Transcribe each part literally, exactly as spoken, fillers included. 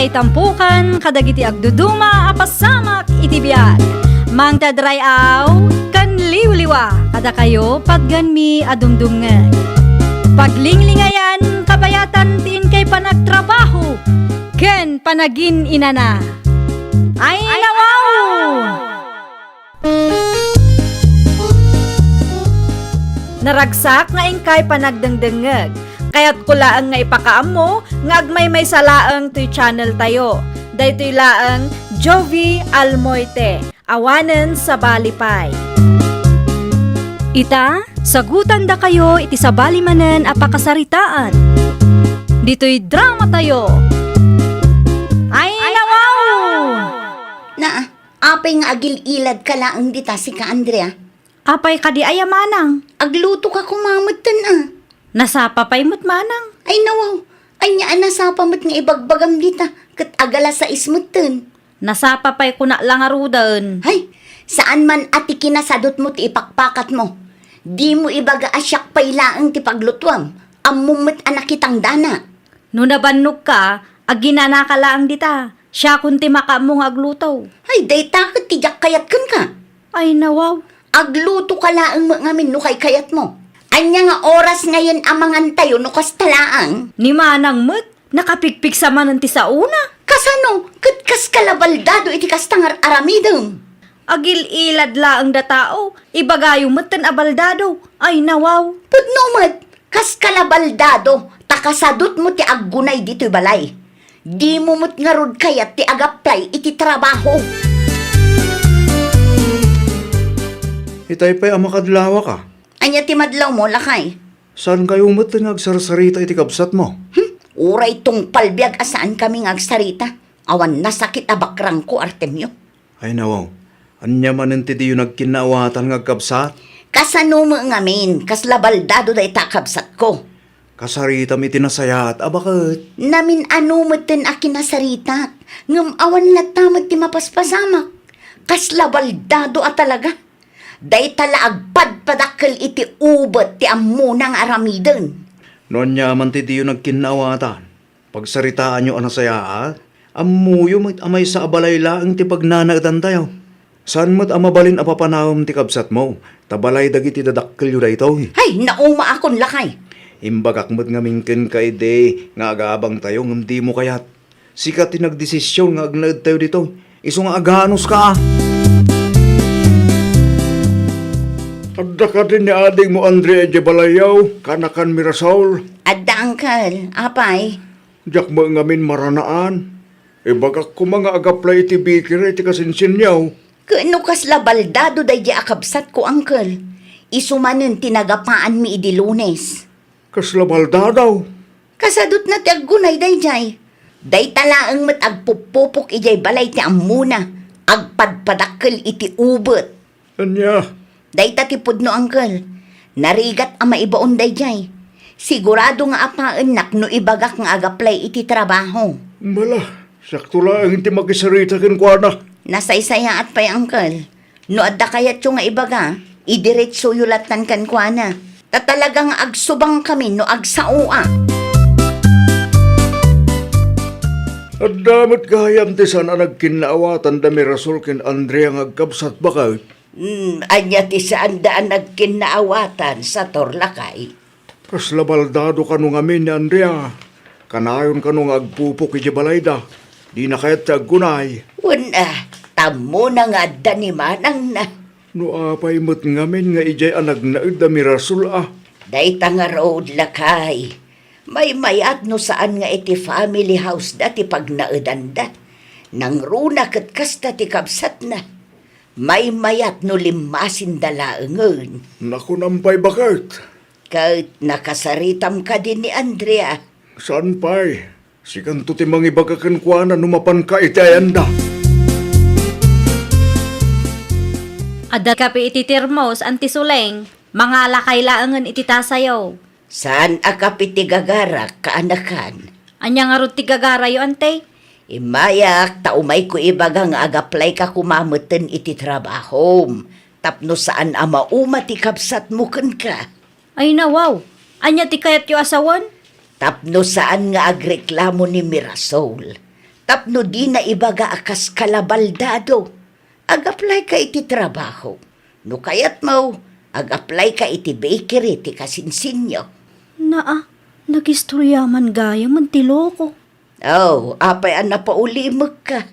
Itampukan kadagiti agduduma a pasamak iti biag. Mangted ray-aw ken liwliwa kadakayo patgenmi a dumdumngeg. Paglinglingayan kabayatan ti inkay panagtrabaho ken panagin-inana. Ay, nawaw! Naragsak nga inkay panagdengdengngeg. Kayatko laeng nga ipakaammo nga agmaymaysa laeng toy channel tayo. Daytoy laeng Jovie Almoite, awanen sabali pay. Ita, sagutandakayo iti sabali manen a pakasaritaan. Ditoy drama tayo. Ay, nawaw! Na, apay nga agil-iladka laeng dita, sika, Andrea? Apay kadi aya, manang? Aglutoka koma metten, a. Nasapa pay met, manang. Ay, nawaw. Ania a nasapa met nga ibagbagam dita, ket agala sais metten? Nasapa pay kuna la ngaruden. Hay, saan man a ti kinasadutmo ti ipakpakatmo. Dimo ibaga a siak pay laeng ti paglutuam. Ammom met a nakitangdanak. No nabannogka, aginanaka laeng dita. Siakon ti makaammo nga agluto. Hay, dayta ket ti diak kayat kenka. Ay, nawaw. Aglutoka laeng met ngamin no kaykayatmo. Ania nga oras ngayen a mangantayo no kasta laeng? Ni manang met, nakapigpigsa manen ti saona. Kasano? Ket kas kalabaldado iti kasta nga ar-aramidem. Agil-ilad laeng da tao, ibagayo metten a baldado. Ay, nawaw. Pudno met, kas kalabaldado, ta kasadutmo ti aggunay ditoy balay. Dimo met ngarud kayat ti agaplay iti trabaho. Itay pay a makadlawaka. Ania ti madlawmo, lakay? Saankayo metten nga agsarsarita iti kabsatmo? Hmm? Uray tungpal biag a saankami nga agsarita. Awan nasakit a bakrangko, Artemio. Ay, nawaw. Ania manen ti diyo nagkinnaawatan nga agkabsat? Kasano met ngamin, kasla baldado dayta a kabsatko? Kasaritam iti nasayaat a baket. Namin-ano metten a kinasaritak, ngem awan latta met ti mapaspasamak. Kasla baldado a talaga. Dayta la agpadpadakkel iti ubet ti ammona nga aramiden. No ania man ti diyo nagkinnaawatan, pagsaritaanyo a nasayaat, ammoyo met a maysa a balay laeng ti pagnanaedantayo. Saan met a mabalin a papanaem ti kabsatmo, ta balay dagiti dadakkelyo daytoy. Hay, naumaakon, lakay. Imbagak met ngamin kenka idi nga agabangtayo ngem dimo kayat. Sika ti nagdesisyon nga agnaedtayo ditoy. Isu nga aganuska. Adda kadi ni adingmo Andrea idiay balayyo, kanakan Mirasol? Adda, uncle. Apay? Diak met ngamin maranaan. Ibagak koma nga agaplay iti bikira iti kasinsinyo. Ket no kasla baldado daydiay a kabsatko, uncle, isu manen ti nagapaanmi idi Lunes. Kasla baldado? Kasadutna ti aggunay daydiay. Dayta laeng met agpuppupok idiay balay ti ammona, agpadpadakkel iti ubet. Ania? Dayta ti pudno, uncle. Narigat a maibaon daydiay. Sigurado nga apaennak no ibagak nga agaplay iti trabaho. Bala, siakto laeng ti makisarita kenkuana. Nasaysayaat pay, uncle. No adda kayatyo nga ibaga, idiretsoyo lattan kenkuana. Ta talaga nga agsubangkami no agsaoak. Adda met gayam ti saan a nagkinnaawatan da Mirasol ken Andrea nga agkabsat baket? Hmm, ania ti saanda a nagkinnaawatan, sator, lakay? Kasla baldado kano ngamin ni Andrea. Kanayon kano nga agpupok idiay balayda. Dina kayat ti aggunay. Wen a, ta ammona nga adda ni manangna. No apay met ngamin nga idiay a nagnaed da Mirasol a? Dayta ngarud, lakay. Maymayat no saan nga iti family house da ti pagnaedanda. Nangruna ket kasta ti kabsatna. Maymayat no limmasinda laengen. Nakunam pay baket. Ket nakasaritam kadi ni Andrea? Saan pay. Sikanto ti mangibaga kenkuana no mapanka iti ayanda. Adda kape iti termos, Anti Suleng. Mangalakay laengen iti tasayo. Saan a kape ti gagarak, kaanakan? Ania ngarud ti gagarayo, Ante? Immayak, ta umayko ibaga nga agaplayka koma metten iti trabahom tapno saan a mauma ti kabsatmo kenka. Ay, nawaw! Ania ti kayatyo a sawen? Tapno saan nga agreklamo ni Mirasol. Tapno dina ibaga a kas kalabaldado, ag-apply ka iti trabaho. No kayatmo, ag-apply ka iti bakery ti kasinsinyo. Naa, nagistorya man gayam ti loko. Oh, apay a napaulimekka?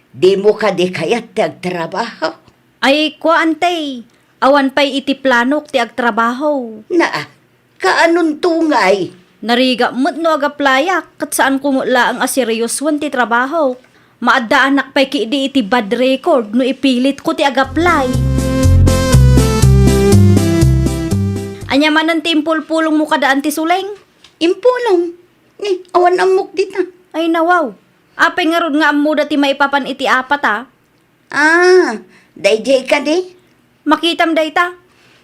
Dimo kadi kayat ti agtrabaho? Ay, kua, Antay, awan pay iti planok ti agtrabaho. Naa, kaanonto ngay? Narigat met no ag-applyak, ket saanko met laeng a seriosoen ti trabaho. Maaddaanak pay ketdi iti bad record no ipilitko ti ag-apply. Ania manen ti impulpulongmo kada Anti Suleng? Impulong? Ni, awan ammok dita. Ay, nawaw. Apay ngarud nga ammoda ti maipapan iti apat, a? Ah, daydiay kadi? Makitam dayta.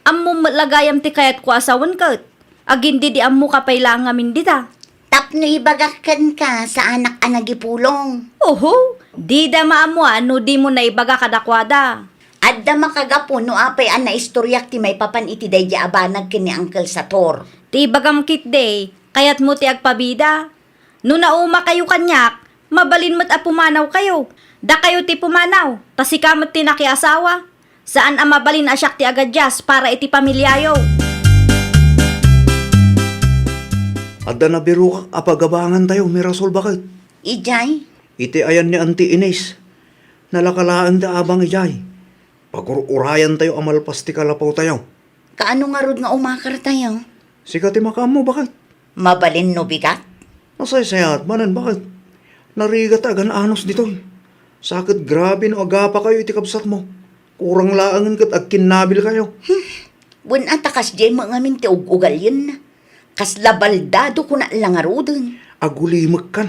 Ammom met la gayam ti kayatko a sawen ket. Agin di di ammoka pay laeng ngamin dita. Tapno ibagak kenka, saanak a nagipulong. Oho, dida maammoan no dimo naibaga kadakuada. Adda makagapu no apay a naistoriak ti maipapan iti daydiay a banag ken ni Uncle Sator. Ti ibagam ketdi, kayatmo ti agpabida. No naumakayo kaniak, mabalin met a pumanawkayo. Dakayo ti pumanaw, ta sika met ti nakiasawa. Saan a mabalin a siak ti agadias para iti pamiliayo. Adda nabirokak a pagabangantayo, Mirasol, baket. Idiay? Iti ayan ni Auntie Ines. Nalaka laeng da abang idiay. Pagur-urayantayo a malpas ti kalapawtayo. Kaano ngarud nga umakartayo? Sika ti makaammo, baket. Mabalin no bigat? Nasaysayaat manen, baket. Narigat a agan-anos ditoy. Sa ket grabe no agapakayo iti kabsatmo. Kurang laengen ket agkinnabilkayo. Hmm. Wen a ta kasdiay met ngamin ti ug-ugalyenna. Kasla baldado kuna la ngaruden. Agulimekkan.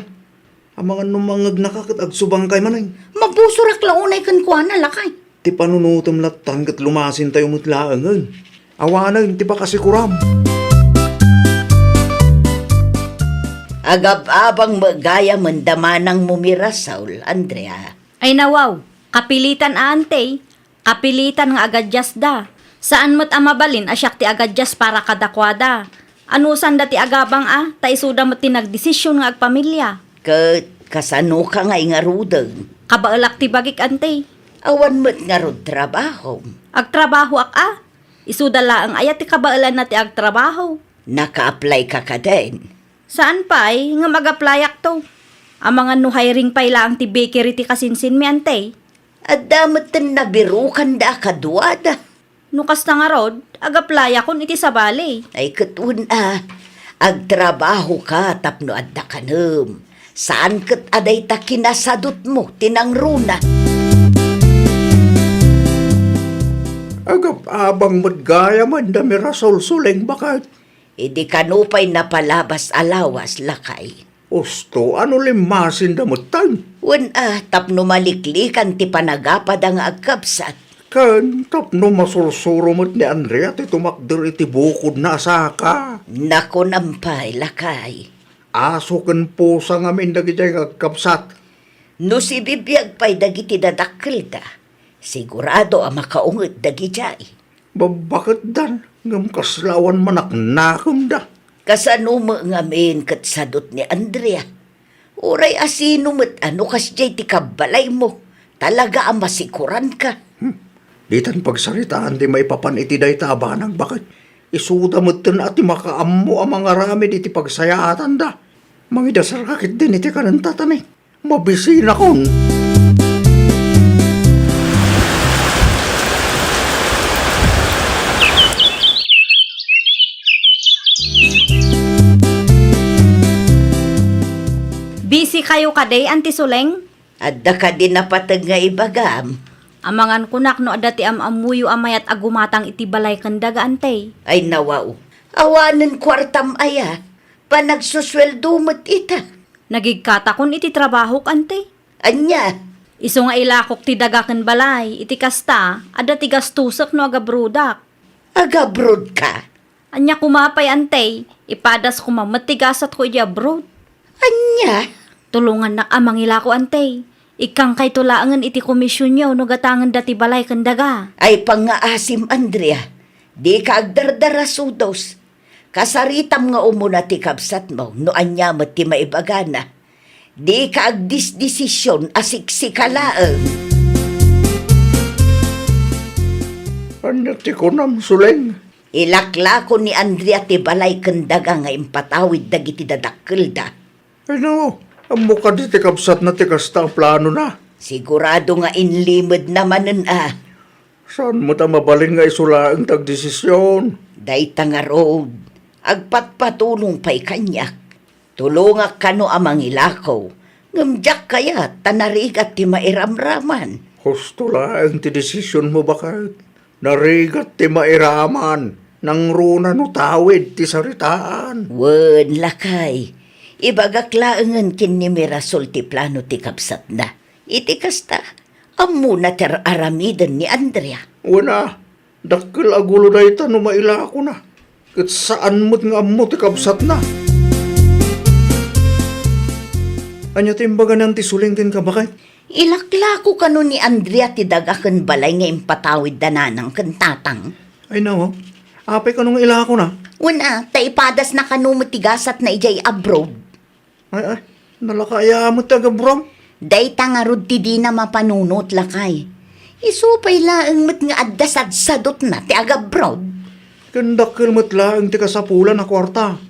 Amangan no mangegnaka ket agsubangkay manen. Mabusorak la unay kenkuana, lakay. Ti panunotem lattan ket lumasintayo met laengen. Awanen ti pakasikuram. Agab-abang met gayam da manangmo, Mirasol, Andrea. Ay nawaw, kapilitan a, Ante. Kapilitan nga agadiasda. Saan met a mabalin a siak ti agadias para kadakuada. Anusanda ti agabang a, ta isuda met ti nagdesisyon nga agpamilia. Ket kasanoka ngay ngaruden? Kabaelak ti bagik, Ante. Awan met ngarud trabahom? Agtrabahoak a. Isuda laeng aya ti kabaelanna ti agtrabaho? Naka-apply ka kadin? Saan pay, ngem ag-applyak to. Amangan no hiring pay laeng ti bakery ti kasinsinmi, Ante. Adda metten nabirokanda a kaduada. No kasta ngarud, ag-applyakon iti sabali. Ay, ket wen a, agtrabaho ka tapno adda kanem. Saan ket a dayta kinasadutmo ti nangruna. Agab-abang met gayam da Mirasolsoleng, baket. Idi kano pay napalabas a lawas, lakay? Usto, ano limmasinda metten? Wen a, tapno maliklikan ti panagapada nga agkabsat. Ken tapno masursuro met ni Andrea ti tumakder iti bukodna a saka. Nakunam pay, lakay. Aso ken pusa ngamin dagidiay nga agkabsat. No sibibiag pay dagiti dadakkelda, sigurado a makaunget dagidiay. Babbaketdan, ngem kasla awan manaknakemda. Kasano met ngamin ket sadut ni Andrea? Uray a sino met a no kasdiay ti kabbalaymo, talaga a masikuranka. Hmm. Ditan pagsaritaan ti maipapan iti dayta a banag, baket. Isuda metten a ti makaammo a mangaramid iti pagsayaatanda. Mangidasarka ketdin iti kanenta, tani. Mabisinakon. Busy kayo kadi, Anti Suleng? Adda kadi napateg nga ibagam? Amangan kunak no adda ti am-ammoyo a mayat a gumatang iti balay ken daga, Ante. Ay, nawaw. Awanen kuartam aya? Panagsusueldo met ita. Nagigkatakon iti trabahok, Ante. Ania? Isu nga ilakok ti daga ken balay, iti kasta, adda ti gastosek no agabrodak. Agabrodka? Ania koma pay, Ante, ipadas koma met ti gasatko iti abroad. Ania? Tulongannak a mangilako, Ante. Ikkankayto laengen iti komisionyo no gatangenda ti balay ken daga. Ay, pangngaasim, Andrea. Dika agdardara, sudos. Kasaritam nga umuna ti kabsatmo no ania met ti maibagana. Dika agdisdesision a siksika laeng. Ania ti kunam, Suleng? Ilaklako ni Andrea ti balay ken daga nga impatawid dagiti dadakkelda. Ay, no, ammo kadi ti kabsatna ti kasta a planona? Sigurado nga inlimedna manen a. Saan met a mabalin nga isu laeng ti agdesision? Dayta ngarud, agpatpatulong pay kaniak. Tulongak kano a mangilako, ngem diak kayat ta narigat ti mairamraman. Husto laeng ti desisionmo, baket. Narigat ti mairamman, nangruna no tawid ti saritaan. Wen, lakay, ibagak laengen ken ni Mirasol ti plano ti kabsatna. Iti kasta, ammona ti ar-aramiden ni Andrea. Wen a, dakkel a gulo dayta no mailakona. Ket saan met nga ammo ti kabsatna. Ania ti imbaga ni Auntie Suleng kenka, baket? Ilaklako kano ni Andrea ti daga ken balay nga impatawid da nanang ken tatang. Ay, nawa. Apay kano nga ilakona? Wen a, ta ipadasna kano met ti gasatna idiay abroad. Ay, ay, nalaka aya met ti agabroad? Dayta ngarud ti dina mapanunot, lakay. Isu pay laeng met nga adda sadsadutna ti agabroad. Ken dakkel met laeng ti kasapulan a kuarta.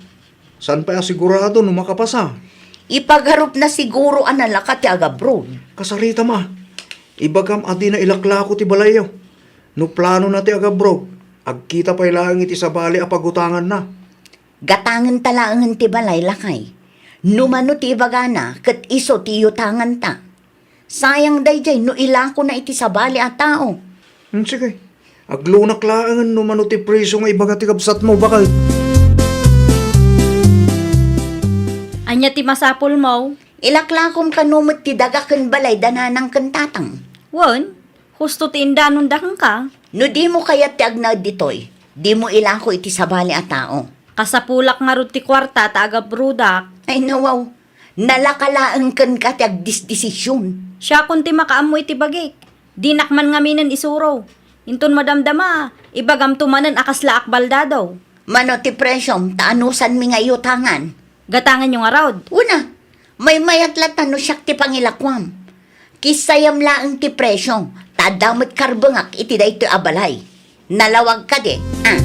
Saan pay a sigurado no makapasa? Ipagarupna siguro a nalaka ti agabroad. Kasaritam a, ibagam a dina ilaklako ti balayyo. No planona ti agabroad, agkita pay laeng iti sabali a pagutanganna. Gatangenta laengen ti balay, lakay. No mano ti ibagana, ket isu ti iyutanganta. Sayang daydiay no ilakona iti sabali a tao. Hmm, sige. Aglunak laengen no mano ti presyo nga ibaga ti kabsatmo, baket. Ania ti masapulmo? Ilaklakom kano met ti daga ken balay da nanang ken tatang. Wen, husto ti indanonda kenka. No dimo kayat ti agnaed ditoy, dimo ilako iti sabali a tao. Kasapulak ngarud ti kuarta ta agabrodak. Ay, nawaw. Nalaka laeng kenka ti agdisdesision. Siakon ti makaammo iti bagik. Dinak man ngaminen isuro. Inton madamdama, ibagamto manen a kasla akbaldado. Mano ti presyom ta anusanmi nga iyutangan? Gatanganyo ngarud. Una, maymayat latta no siak ti pangilakuam. Kissayam laeng ti presyo, ta adda met karbengak iti daytoy a balay. Nalawag kadi, a?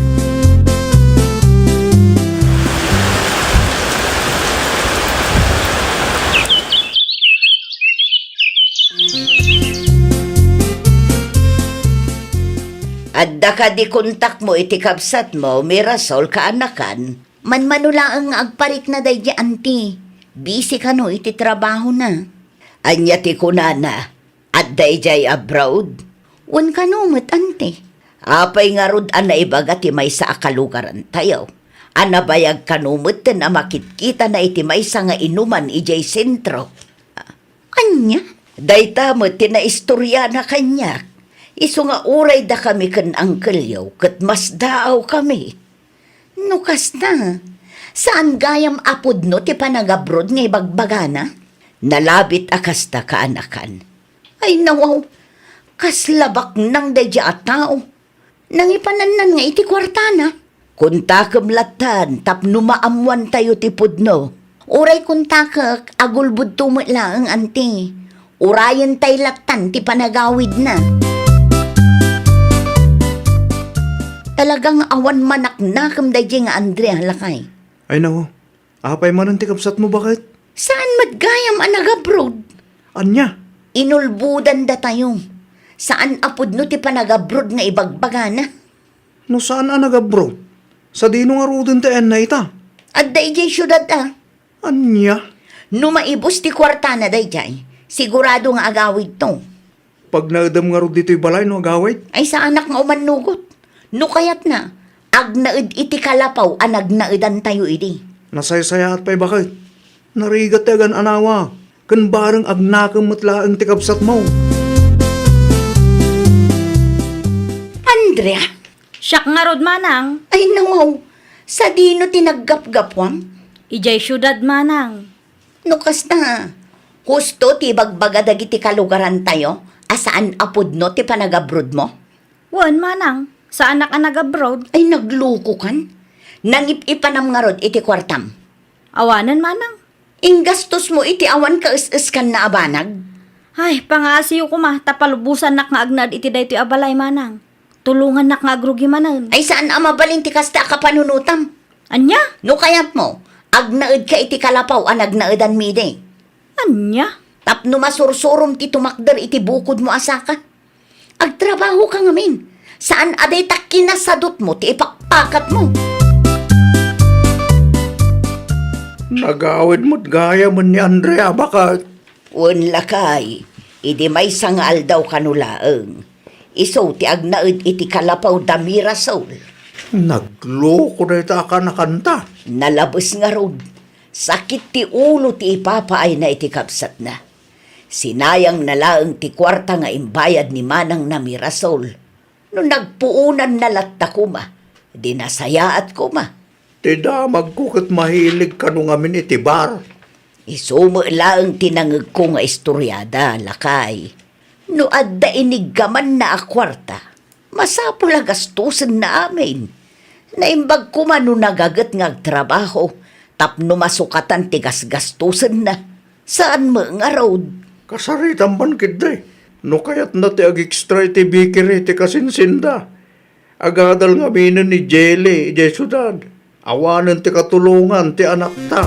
Adda kadi kontakmo iti kabsatmo, Mirasol, kaanakan? Manmano laeng nga agparikna daydi anti. Busy kano iti trabahona. Ania ti kunana? Adda idiay abroad? Wen kano met, anti. Apay ngarud a naibaga ti maysa a kalugarantayo a nabayag kano metten a makitkitana iti maysa nga inuman idiay sentro? Ania? Dayta met ti naistoriana kaniak. Isu nga uray dakami ken angkelyo ket masdaawkami. No kasta, saan gayam a pudno ti panagabrod nga ibagbagana? Nalabit a kasta, kaanakan. Ay, nawaw, kasla baknang daydi a tao. Nangipanannan nga iti kuartana. Kontakem lattan tapno maammoantayo ti pudno. Uray kontakek, agulbodto met laeng, anti. Urayentay lattan ti panagawidna. Talaga nga awan manaknakem daydi nga Andrea, lakay. Ay, nako. Apay manen ti kabsatmo, baket? Saan met gayam a nagabrod? Ania? Inulbodan datayo. Saan a pudno ti panagabrod nga ibagbagana. No saan a nagabrod, sadino ngaruden ti ayanna ita? Adda idiay siudad a. Ania? No maibus ti kuartana daydiay, sigurado nga agawidto. Pagnaedem ngarud ditoy balay no agawid? Ay, saanak nga umannugot. No kayatna, agnaed iti kalapaw a nagnaedantayo idi. Nasaysayaat pay, baket. Narigat ti agan-anawa. Ken bareng agnakem met laeng ti kabsatmo. Andrea! Siak ngarud, manang. Ay, nawaw. Sadino ti naggapgapuam? Idiay siudad, manang. No kasta, husto ti ibagbaga dagiti kalugarantayo a saan a pudno ti panagabrodmo? Wen, manang. Saanak a nagabrod. Ay, naglukokan. Nangip-ipanam ngarud iti kuartam. Awanen, manang. Inggastosmo iti awan kaes-eskanna a banag? Ay, pangaasiyo koma, ta palubosannak nga agnaed iti daytoy a balay, manang. Tulongannak nga agrugi manen. Ay, saan a mabalin ti kasta a kapanunotam. Ania? No kayatmo, agnaedka iti kalapaw a nagnaedanmi idi. Ania? Tapno masursurom ti tumakder iti bukodmo a saka. Agtrabahoka ngamin. Saan a dayta kinasadutmo ti ipakpakatmo. Nagawid met gayamen ni Andrea, baket. Wen, lakay, idi maysa nga aldaw kano laeng, isu ti agnaed iti kalapaw da Mirasol. Nagloko dayta a kanakanta. Nalabes ngarud, sakit ti ulo ti ipapaayna iti kabsatna. Sinayangna laeng ti kuarta nga imbayad ni manangna Mirasol. No nagpuonanna latta koma, di nasayaat koma. Ti damagko ket mahilig kano ngamin iti bar. Isu met laeng ti nangegko nga istoriada, lakay. No adda iniggamanna a kuarta, masapul a gastosenna amin. Naimbag koma no nagaget nga agtrabaho tapno masukatan ti gasgastosenna. Saan met ngarud? Kasaritam man ketdi. No kayatna ti agekstra iti bakery ti kasinsinda. Agadal ngaminen ni Jelly idiay siudad. Awanen ti katulongan ti anakta.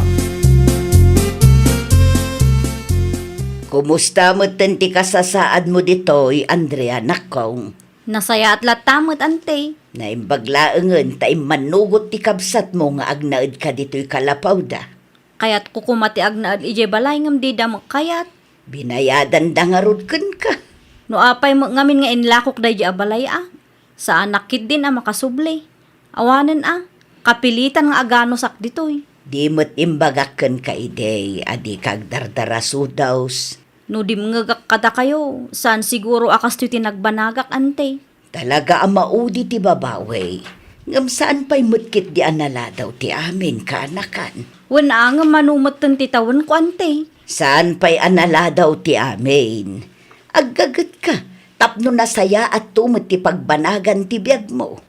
Kumusta metten ti kasasaadmo ditoy, Andrea, nakkong? Nasayaat latta met, ante. Naimbag laengen ta immannugot ti kabsatmo nga agnaedka ditoy kalapawda. Kayatko koma ti agnaed idiay balay ngem dida met kayat. Binayadanda ngarud kenka. No apay met ngamin nga inlakok daydi a balay a, saanak ketdin a makasubli. Awanen a, kapilitan nga aganusak ditoy. Di met imbagak kenka idi a dika agdardarasudaws. No dimngegak kadakayo, saan siguro a kastoy ti nagbanagak, ante. Talaga a maudi ti babawi, ngem saan pay met ketdi a naladaw ti amin, kaanakan. Wen a, ngem mano metten ti tawenko, ante? Saan pay a naladaw ti amin. Aggagetka, tapno nasayaatto met ti pagbanagan ti biagmo.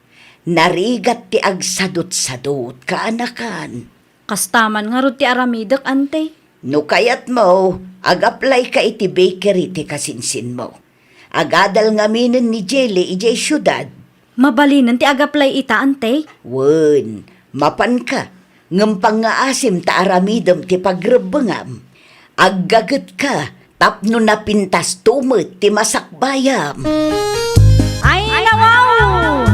Narigat ti agsadutsadut, kaanakan. Kasta man ngarud ti aramidek, ante. No kayatmo, agaplayka iti bakery ti kasinsinmo. Agadal ngaminen ni Jelly idiay siudad. Mabalinen ti agaplay ita, ante? Wen, mapanka, ngem pangngaasim ta aramidem ti pagrebbengam. Aggagetka, tapno napintasto met ti masakbayam. Ay, nawaw!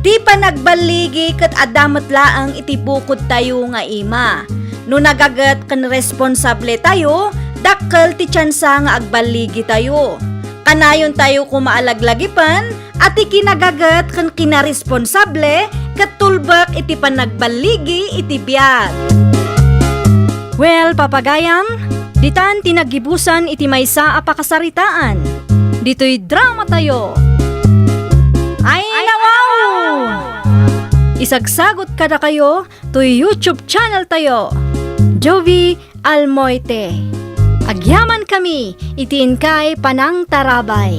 Ti panagballigi ket adda met laeng iti bukodtayo nga ima. No nagaget ken responsabletayo, dakkel ti tiansa nga agballigitayo. Kanayontayo koma a laglagipen a ti kinagaget ken kinaresponsable ket tulbek iti panagballigi iti biag. Well, papagayam, ditan ti naggibusan iti maysa a pakasaritaan. Ditoy dramatayo. Ay, nawaw! Isagsagot kadakayo toy YouTube channeltayo, Jovi Almoite. Agyamankami iti inkay panangtarabay.